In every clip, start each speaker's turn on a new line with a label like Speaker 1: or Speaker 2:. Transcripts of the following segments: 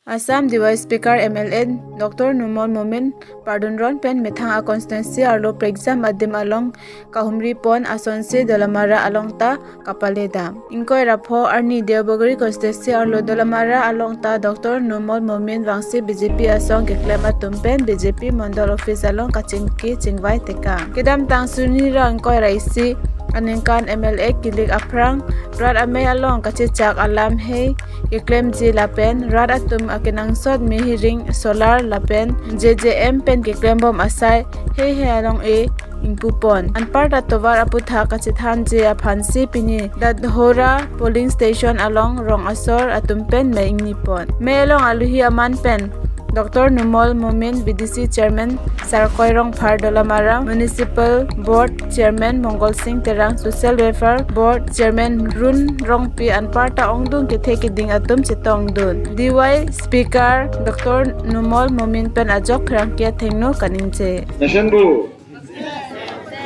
Speaker 1: Assam DY Speaker MLA Dr. Numol Momin Pardunron pen methang a constituency arlo prexam adim along kahumri pon asonsi Dolamara along ta kapaleda. Inkoi rapho arni Deobaguri constituency arlo Dolamara along ta Dr. Numol Momin wangsi BJP asong keklem atum pen BJP Mondal office along kachingki chingwai teka. Kidam tang sunira inkoi raisi aningkan MLA kilik aprang rat amei along kachichak alam hei kiklem ji lapen rat atum akinangsot mi hiring solar lapen JJM pen kiklem bom asai hei he along e ingpupon anpar atovar aputha kachithan ji aphansi pini dadhora polling station along rong asor atum pen me ingnipon me along aluhi aman pen Dr. Numol Momin BDC Chairman Sarkoirong Phar Dolamara Municipal Board Chairman Mongol Singh Terang Social Welfare Board Chairman Run Rongpi Anparta Ongdung Kethe Kiding Atum Chitong Dun DY Speaker Dr. Numol Momin Pen Ajok Rangkia Thengno Kaningche
Speaker 2: Nation bu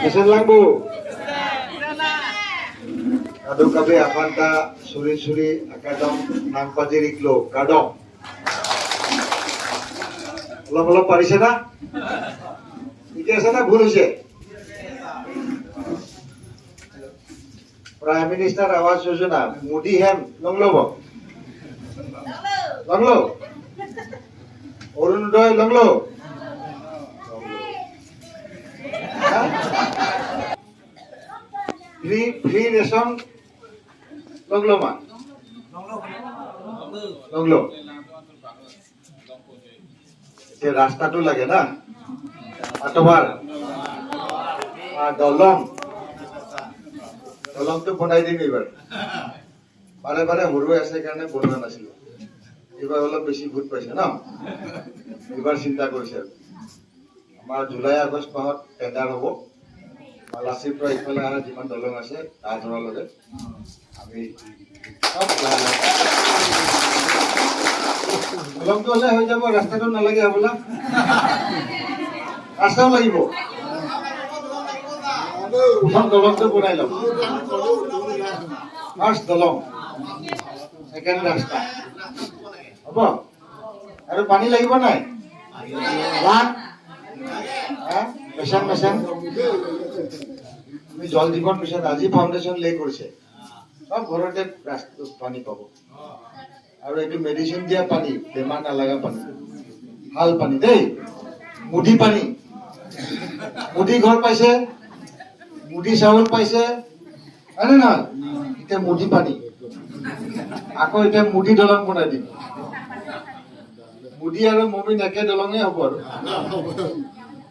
Speaker 2: Nation lang bu Adu kabe afanta suri suri akadong nangpajiriklo kadong অলপ অলপ পাৰিছে না? ঠিকে আছে না ভুল হৈছে? Prime minister Awas Yojana Modi Hem লং ল'ব লং ল' অৰুণোদয় লং ল' ফ্ৰী ফ্ৰী ৰেচন লং ল' মা লং ল'। ৰাস্তাটো লাগে না তোমাৰ দলং দলংটো বনাই দিম এইবাৰ। বাৰে বাৰে সৰু আছে কাৰণে বনোৱা নাছিলো, এইবাৰ অলপ বেছি ভোট পাইছে ন, এইবাৰ চিন্তা কৰিছে। আমাৰ জুলাই আগষ্ট মাহত টেণ্ডাৰ হ'ব। মালাচীৰ পৰা ইফালে অহা যিমান দলং আছে তাৰ ধৰালৈকে আমি চব দলংটো হ'লে হৈ যাব, ৰাস্তাটো নালাগে হ'বলা, ৰাস্তাও লাগিব। প্ৰথম দলংটো বনাই ল'ম, ফাৰ্ষ্ট দলং, ছেকেণ্ড ৰাস্তা হ'ব। আৰু পানী লাগিব নাই? মিছন মিছন আমি জল জীৱন মিছন আজি ফাউণ্ডেশ্যন লে কৰিছে, চব ঘৰতে ৰাস্তা পানী পাব। আৰু এইটো মেডিচিন দিয়া পানী, বেমাৰ নালাগা পানী, ভাল পানী দেই। মুদি পানী, মুদি ঘৰ পাইছে, মুদি চাউল পাইছে, হয়নে নহয়? এতিয়া মুদি পানী, আকৌ এতিয়া মুদি দলং বনাই দিম। মুদি আৰু মমিন একে দলঙে হ'ব আৰু,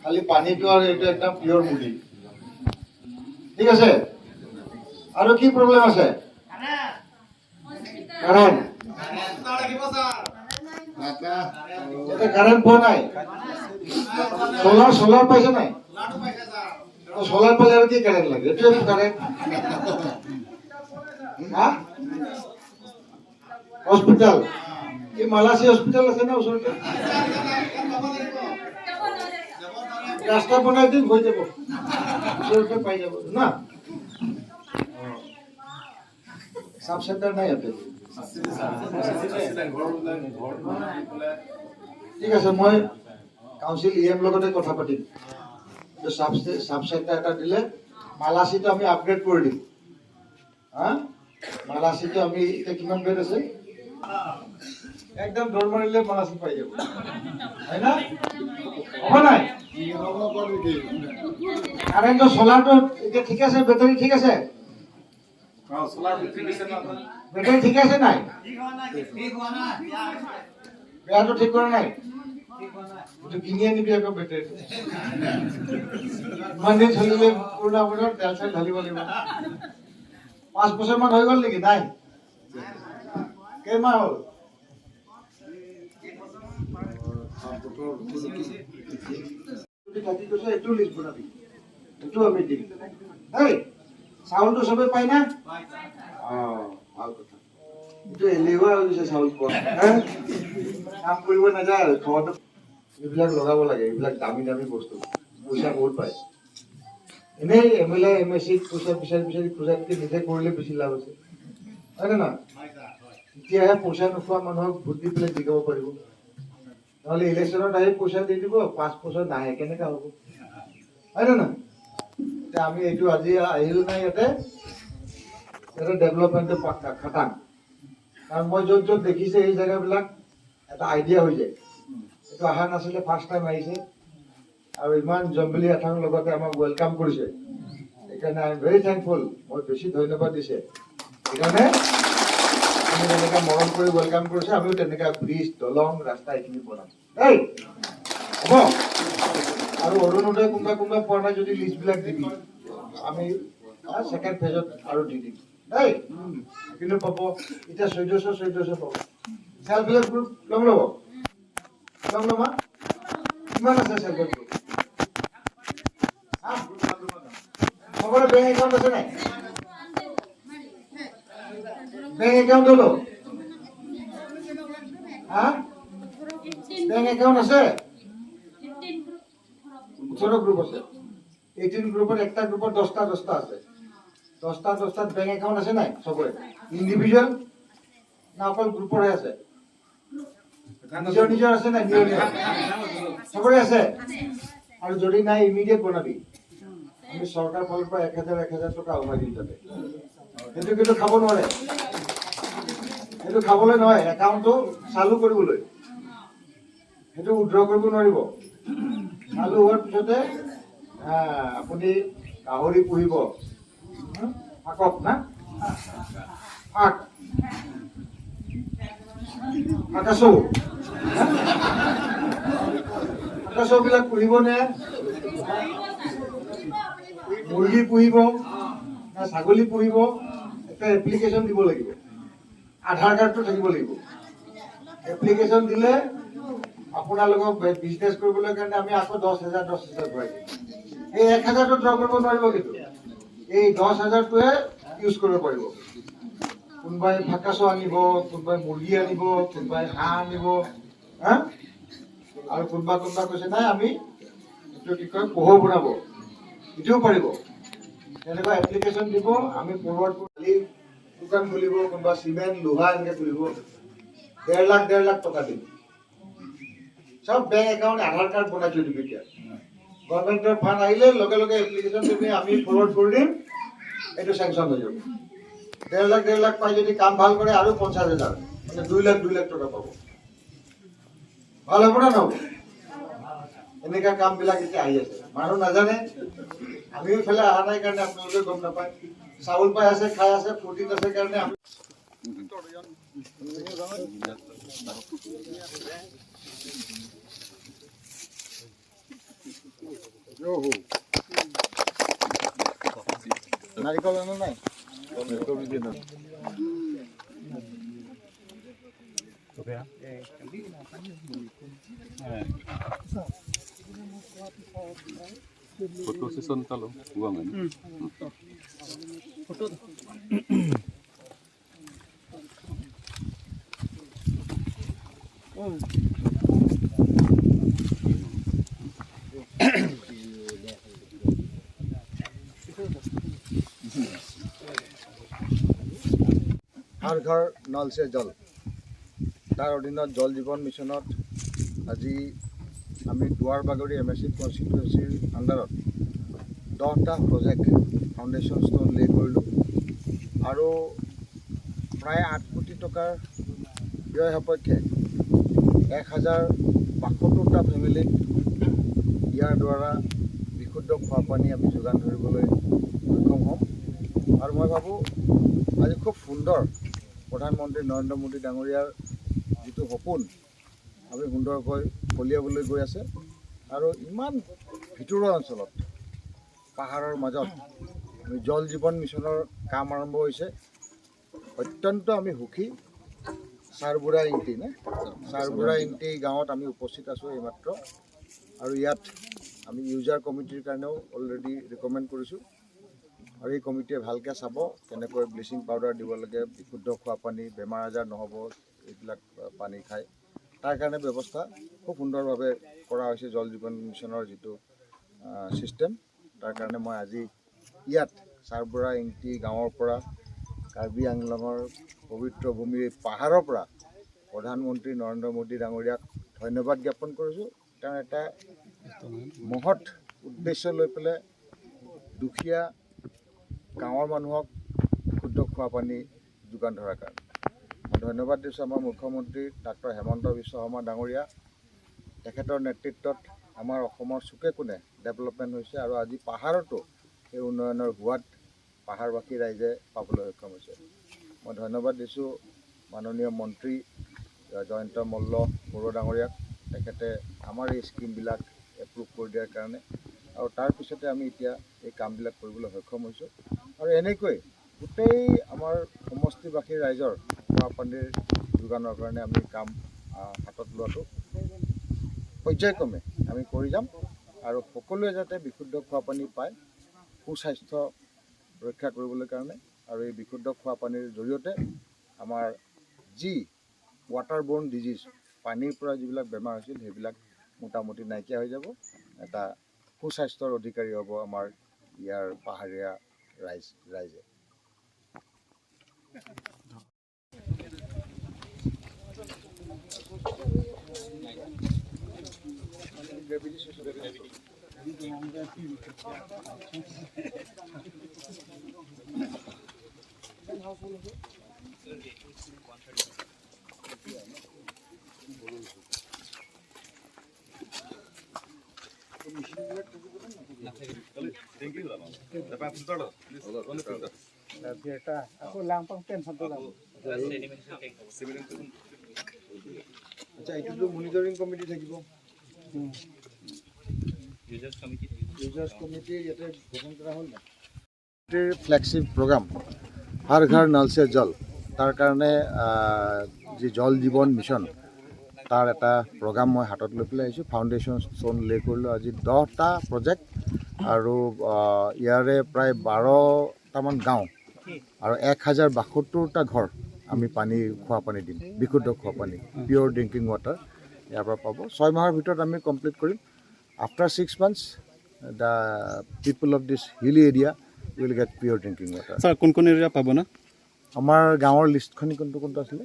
Speaker 2: খালি পানীটো আৰু এইটো একদম পিয়ৰ মুদি। ঠিক আছে? আৰু কি প্ৰব্লেম আছে? কাৰেণ্ট কাৰেণ্ট পোৱা নাই? সোলাৰ সোলাৰ পাইছে নাই? সোলাৰ পালে আৰু কি কাৰেণ্ট লাগে? এইটোৱে কাৰেণ্ট। হা হস্পিটেল, এই মালাচী হস্পিটেল আছে না ওচৰতে? ৰাস্তা বনাই দিম, হৈ যাব, ওচৰতে পাই যাব না। চাব চেণ্টাৰ নাই ইয়াতে? ঠিক আছে, মই কাউন্সিল ই এম লগতে কথা পাতিম। চাব চেণ্টাৰ এটা দিলে মালাচীটো আমি আপগ্ৰেড কৰি দিম। হা মালাচীটো আমি এতিয়া কিমান বেড আছে? একদম দৌৰ মাৰিলে মালাচী পাই যাব, হয় না? হ'ব নাই? কাৰেণ্টৰ চলাৰটো এতিয়া ঠিক আছে? বেটাৰী ঠিক আছে? বেটাৰী ঠিক আছে নাই? বেয়াটো ঠিক কৰা নাই? এইটো কিনি আনিবি আকৌ বেটাৰীটো। ইমান দিন চলিলে পুৰণা পুৰণা তেল চেল ঢালিব লাগিব। 5 বছৰমান হৈ গ'ল নেকি? নাই, কেইমাহ হ'ল? থাকি গৈছে, এইটো লিষ্ট বনাবি, এইটো আমি দিম। দেই, চাউলটো চবে পায় না? অ ভাল কথা। এইটো এলেহুৱা হৈ গৈছে চাউল পোৱা, কাম কৰিব নাযায় আৰু খোৱাটো। এইবিলাক লগাব লাগে, এইবিলাক দামী দামী বস্তু, পইচা বহুত পায়। এনেই M L A M S চিত পইচা বিচাৰি বিচাৰি খোজাতকৈ নিজে কৰিলে বেছি লাভ আছে, হয় নে নহয়? তেতিয়াহে পইচা নোখোৱা মানুহক ভোট দি পেলাই জিকাব পাৰিব। নহ'লে ইলেকশ্যনত আহি পইচা দি দিব, 5 বছৰ নাহে, কেনেকা হ'ব, হয় নে নহয়? এতিয়া আমি এইটো আজি আহিলো নাই, ইয়াতে ইয়াতে ডেভেলপমেণ্টটো পাক্কা খাটাং। কাৰণ মই য'ত য'ত দেখিছে, এই জেগাবিলাক এটা আইডিয়া হৈ যায়। এইটো অহা নাছিলে, ফাৰ্ষ্ট টাইম আহিছে আৰু ইমান জম্বিলি আথাং লগতে আমাক welcome কৰিছে। সেইকাৰণে I am very thankful. মই বেছি ধন্যবাদ দিছে। সেইকাৰণে আপুনি যেনেকৈ মৰম কৰি welcome কৰিছে, আমিও তেনেকৈ ব্ৰিজ, দলং, ৰাস্তা এইখিনি বনাম দেই। হ'ব। আৰু অৰুণোদয় কোনোবা কোনোবা পোৱা নাই যদি লিষ্টবিলাক দিবি, আমি ছেকেণ্ড ফেজত আৰু দি দিম দেই। কিন্তু পাব এতিয়া 1400 1400 পাব। চেল্ফ হেল্প গ্ৰুপ ল'ম, ল'ব, ল'ম, ল'মা। কিমান আছে চেল্ফ হেল্প গ্ৰুপ? চবৰে বেংক একাউণ্ট আছে নাই? বেংক একাউণ্ট হলো, হা, বেংক একাউণ্ট আছে। 18 গ্ৰুপ আছে। 18 গ্ৰুপত একটা গ্ৰুপত 10টা 10টা আছে। 10টা 10টাত বেংক একাউণ্ট আছে নাই চবৰে? ইণ্ডিভিজুৱেল না অকল গ্ৰুপৰে আছে? নিজৰ নিজৰ আছে নাই? নিজৰ নিজৰ চবৰে আছে। আৰু যদি নাই, ইমিডিয়েট বনাবি। আমি চৰকাৰ ফালৰ পৰা 1000 1000 টকা সোমাই দিম তাতে। সেইটো কিন্তু খাব নোৱাৰে, সেইটো খাবলৈ নহয়, একাউণ্টটো চালু কৰিবলৈ। সেইটো উইড্ৰ কৰিব নোৱাৰিব। চালু হোৱাৰ পিছতে আপুনি গাহৰি পুহিব, শাকক না শাক শাকাচৌ, শাকাচৌবিলাক পুহিব নে মুৰ্গী পুহিব না ছাগলী পুহিব, এটা এপ্লিকেশ্যন দিব লাগিব। আধাৰ কাৰ্ডটো থাকিব লাগিব। এপ্লিকেশ্যন দিলে আপোনালোকক বিজনেছ কৰিবলৈ কাৰণে আমি আকৌ 10,000 10,000 ভৰাই দিম। এই 1000টো ড্ৰ কৰিব নোৱাৰিব, কিন্তু এই 10,000টোৱে ইউজ কৰিব পাৰিব। কোনোবাই ফাকাচো আনিব, কোনোবাই মুৰ্গী আনিব, কোনোবাই হাঁহ আনিব, হা, আৰু কোনোবা কোনোবা কৈছে নাই, আমি এইটো কি কয়, পহু বনাব, এইটোও পাৰিব। তেনেকুৱা এপ্লিকেশ্যন দিব, আমি ফৰৱাৰ্ড কৰি দোকান খুলিব, কোনোবা চিমেণ্ট, লোহা এনেকে খুলিব, 1.5 লাখ 1.5 লাখ টকা দিম। চব বেংক একাউণ্ট, আধাৰ কাৰ্ড বনাই থৈ দিবি। এতিয়া গভৰ্ণমেণ্টৰ ফাণ্ড আহিলে লগে লগে এপ্লিকেশ্যন দিবি, আমি ফৰৱাৰ্ড কৰি দিম, এইটো চেংচন হৈ যাব। 1.5 লাখ 1.5 লাখ পাই যদি কাম ভাল কৰে আৰু 50,000, মানে 2 লাখ 2 লাখ টকা পাব। ভাল হ'ব না নহ'ব? এনেকুৱা কামবিলাক এতিয়া আহি আছে, মানুহ নাজানে। আমিও ইফালে অহা নাই কাৰণে আপোনালোকে গম নাপায়। চাউল পাই আছে, খাই আছে, ফূৰ্তিত আছে কাৰণে আমি নাৰিকল আনা নাই।
Speaker 3: Foto session kalau uang kan.
Speaker 2: Har Ghar Nal Se Jal, তাৰ অধীনত জল জীৱন মিছনত আজি আমি দুৱাৰবাগৰি এমএচি কনষ্টিটুৱেঞ্চিৰ আণ্ডাৰত 10টা প্ৰজেক্ট ফাউণ্ডেশ্যন ষ্ট'ন লে কৰিলোঁ আৰু প্ৰায় 8 কোটি টকাৰ ব্যয় সাপেক্ষে 1072টা ফেমিলিক ইয়াৰ দ্বাৰা বিশুদ্ধ খোৱা পানী আমি যোগান ধৰিবলৈ সক্ষম হ'ম। আৰু মই ভাবোঁ, আজি খুব সুন্দৰ প্ৰধানমন্ত্ৰী নৰেন্দ্ৰ মোদী ডাঙৰীয়াৰ যিটো সপোন আমি সুন্দৰকৈ ফলিয়াবলৈ গৈ আছে। আৰু ইমান ভিতৰুৱা অঞ্চলত, পাহাৰৰ মাজত আমি জল জীৱন মিছনৰ কাম আৰম্ভ হৈছে, অত্যন্ত আমি সুখী। চাৰবুৰা ইংটি নে চাৰবুৰা ইংটি গাঁৱত আমি উপস্থিত আছোঁ এইমাত্ৰ। আৰু ইয়াত আমি ইউজাৰ কমিটিৰ কাৰণেও অলৰেডি ৰিকমেণ্ড কৰিছোঁ আৰু এই কমিটিয়ে ভালকৈ চাব কেনেকৈ ব্লিচিং পাউডাৰ দিব লাগে, বিশুদ্ধ খোৱা পানী, বেমাৰ আজাৰ নহ'ব এইবিলাক পানী খাই, তাৰ কাৰণে ব্যৱস্থা খুব সুন্দৰভাৱে কৰা হৈছে জল জীৱন মিছনৰ যিটো ছিষ্টেম। তাৰ কাৰণে মই আজি ইয়াত চাৰবুৰা ইংটি গাঁৱৰ পৰা কাৰ্বি আংলঙৰ পবিত্ৰ ভূমিৰ পাহাৰৰ পৰা প্ৰধানমন্ত্ৰী নৰেন্দ্ৰ মোদী ডাঙৰীয়াক ধন্যবাদ জ্ঞাপন কৰিছোঁ। তেওঁ এটা মহৎ উদ্দেশ্য লৈ পেলাই দুখীয়া গাঁৱৰ মানুহক শুদ্ধ খোৱা পানী যোগান ধৰাৰ কাৰণে মই ধন্যবাদ দিছোঁ আমাৰ মুখ্যমন্ত্ৰী ডাক্তৰ হেমন্ত বিশ্ব শৰ্মা ডাঙৰীয়া। তেখেতৰ নেতৃত্বত আমাৰ অসমৰ চুকে কোণে ডেভেলপমেণ্ট হৈছে আৰু আজি পাহাৰতো সেই উন্নয়নৰ সোৱাদ পাহাৰবাসী ৰাইজে পাবলৈ সক্ষম হৈছে। মই ধন্যবাদ দিছোঁ মাননীয় মন্ত্ৰী জয়ন্ত মল্ল বৰুৱা ডাঙৰীয়াক, তেখেতে আমাৰ এই স্কীমবিলাক এপ্ৰুভ কৰি দিয়াৰ কাৰণে আৰু তাৰপিছতে আমি এতিয়া এই কামবিলাক কৰিবলৈ সক্ষম হৈছোঁ। আৰু এনেকৈ গোটেই আমাৰ সমষ্টিবাসী ৰাইজৰ খোৱা পানীৰ যোগানৰ কাৰণে আমি কাম হাতত লোৱাটো পৰ্যায়ক্ৰমে আমি কৰি যাম আৰু সকলোৱে যাতে বিশুদ্ধ খোৱা পানী পায়, সুস্বাস্থ্য ৰক্ষা কৰিবলৈ কাৰণে আৰু এই বিশুদ্ধ খোৱা পানীৰ জৰিয়তে আমাৰ যি ৱাটাৰ বৰ্ণ ডিজিজ, পানীৰ পৰা যিবিলাক বেমাৰ হৈছিল সেইবিলাক মোটামুটি নাইকিয়া হৈ যাব। এটা সুস্বাস্থ্যৰ অধিকাৰী হ'ব আমাৰ ইয়াৰ পাহাৰীয়া ৰাইজে। আচ্ছা, এইটোতো মনিটৰিং কমিটি থাকিব, ইউজাৰ্ছ কমিটি ইয়াতে গঠন কৰা হ'ল নাই। ফ্লেগশ্বিপ প্ৰগ্ৰাম হৰ ঘৰ নল চে জল, তাৰ কাৰণে যি জল জীৱন মিছন তাৰ এটা প্ৰগ্ৰাম মই হাতত লৈ পেলাই আহিছোঁ। ফাউণ্ডেশ্যন ষ্ট'ন লে কৰিলোঁ আজি 10টা প্ৰজেক্ট আৰু ইয়াৰে প্ৰায় 12টামান গাঁও আৰু 1072টা ঘৰ আমি পানী খোৱা পানী দিম, বিশুদ্ধ খোৱা পানী, পিয়'ৰ ড্ৰিংকিং ৱাটাৰ ইয়াৰ পৰা পাব। 6 মাহৰ ভিতৰত আমি কমপ্লিট কৰিম। After 6 months the people of this hilly area will get pure drinking water.
Speaker 3: Sir, কোন কোন এৰিয়া পাব না?
Speaker 2: আমাৰ গাঁৱৰ লিষ্টখনি কোনটো কোনটো আছিলে?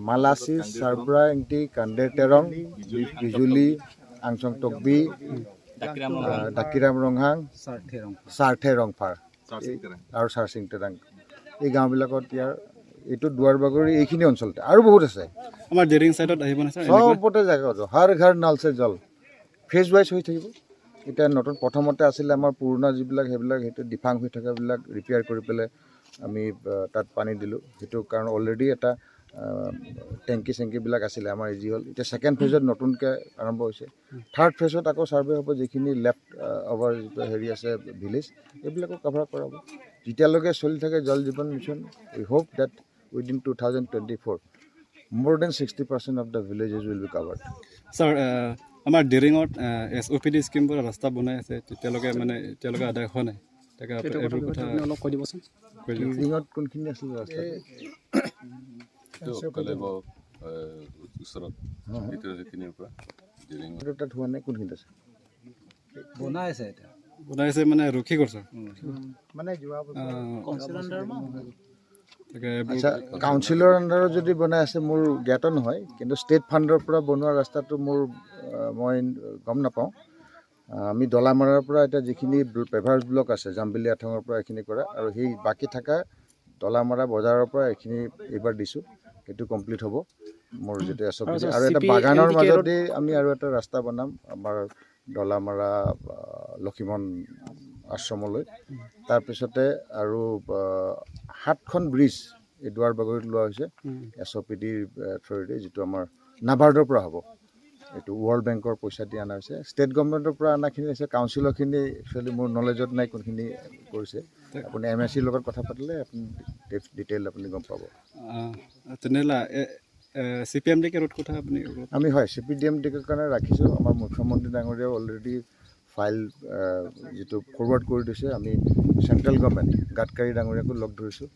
Speaker 2: মালাচি, চাৰব্ৰা এংটি, কান্দেৰ তেৰং, বিজুলী, আংচং টকবি, ডাকিৰাম ৰংহাং, চাৰ্থে ৰংফাৰ আৰু চাৰচিং তেৰাং, এই গাঁওবিলাকত ইয়াৰ এইটো দুৱাৰবাগৰি এইখিনি অঞ্চলতে আৰু বহুত আছে।
Speaker 3: আমাৰ জেৰিং চাইডত আহিব না ছাৰ?
Speaker 2: চবতে জেগা হৰ ঘৰ নল চে জল ফেজ ৱাইজ হৈ থাকিব। এতিয়া নতুন প্ৰথমতে আছিলে আমাৰ পুৰণা যিবিলাক সেইবিলাক সেইটো ডিফাং হৈ থকাবিলাক ৰিপেয়াৰ কৰি পেলাই আমি তাত পানী দিলোঁ। সেইটো কাৰণ অলৰেডি এটা টেংকি চেংকিবিলাক আছিলে আমাৰ ইজি হ'ল। এতিয়া ছেকেণ্ড ফেজত নতুনকৈ আৰম্ভ হৈছে। থাৰ্ড ফেজত আকৌ ছাৰ্ভে হ'ব, যিখিনি লেফ্ট অভাৰ যিটো হেৰি আছে ভিলেজ এইবিলাকো কভাৰ কৰাব। যেতিয়ালৈকে চলি থাকে Jal Jeevan mission, we hope that within 2024 more than 60% of the villages will be covered.
Speaker 3: Sir, আমাৰ ডিৰিঙত এছ অ' পি ডি স্কীমবোৰ ৰাস্তা বনাই আছে, তেতিয়ালৈকে মানে এতিয়ালৈকে আদায় হোৱা নাই। তাকে এইবোৰ কথা
Speaker 4: অলপ কৈ দিবচোন।
Speaker 2: ডিৰিঙত কোনখিনি আছিলে ৰাস্তা? তাত হোৱা নাই, কোনখিনিত আছে?
Speaker 4: বনাই আছে, এতিয়া
Speaker 3: বনাই আছে মানে ৰখি গ'ল ছাৰ।
Speaker 2: মানে যোৱা আচ্ছা, কাউন্সিলৰ আণ্ডাৰত যদি বনাই আছে মোৰ জ্ঞাত নহয়, কিন্তু ষ্টেট ফাণ্ডৰ পৰা বনোৱা ৰাস্তাটো মোৰ মই গম নাপাওঁ। আমি দলামৰাৰ পৰা এতিয়া যিখিনি পেভাৰ্ছ ব্লক আছে জাম্বিলি আঠঙৰ পৰা এইখিনি কৰা আৰু সেই বাকী থকা দলামৰা বজাৰৰ পৰা এইখিনি এইবাৰ দিছোঁ, সেইটো কমপ্লিট হ'ব মোৰ যিটো এছ অ' পি। আৰু এটা বাগানৰ মাজতে আমি আৰু এটা ৰাস্তা বনাম আমাৰ দলামৰা লখিমন আশ্ৰমলৈ। তাৰপিছতে আৰু 7খন ব্ৰিজ এই দুৱাৰবাগৰিত লোৱা হৈছে এছ অ' পি ডিৰ থ্ৰুৱেদি, যিটো আমাৰ নাবাৰ্ডৰ পৰা হ'ব। এইটো ৱৰ্ল্ড বেংকৰ পইচা দি অনা হৈছে। ষ্টেট গভৰ্ণমেণ্টৰ পৰা অনাখিনি হৈছে, কাউন্সিলৰখিনি একচুৱেলি মোৰ নলেজত নাই কোনখিনি কৰিছে। আপুনি এম এছ চিৰ লগত কথা পাতিলে আপুনি ডিটেইল আপুনি গম পাব।
Speaker 3: তেনেহ'লে C P M D K road কথা আপুনি?
Speaker 2: আমি হয় চি পি ডি এম ডিৰ কাৰণে ৰাখিছোঁ। আমাৰ মুখ্যমন্ত্ৰী ডাঙৰীয়াও অলৰেডি ফাইল যিটো ফৰৱাৰ্ড কৰি দিছে। আমি চেণ্ট্ৰেল গভৰ্ণমেণ্ট গাডকাৰী ডাঙৰীয়াকো লগ ধৰিছোঁ।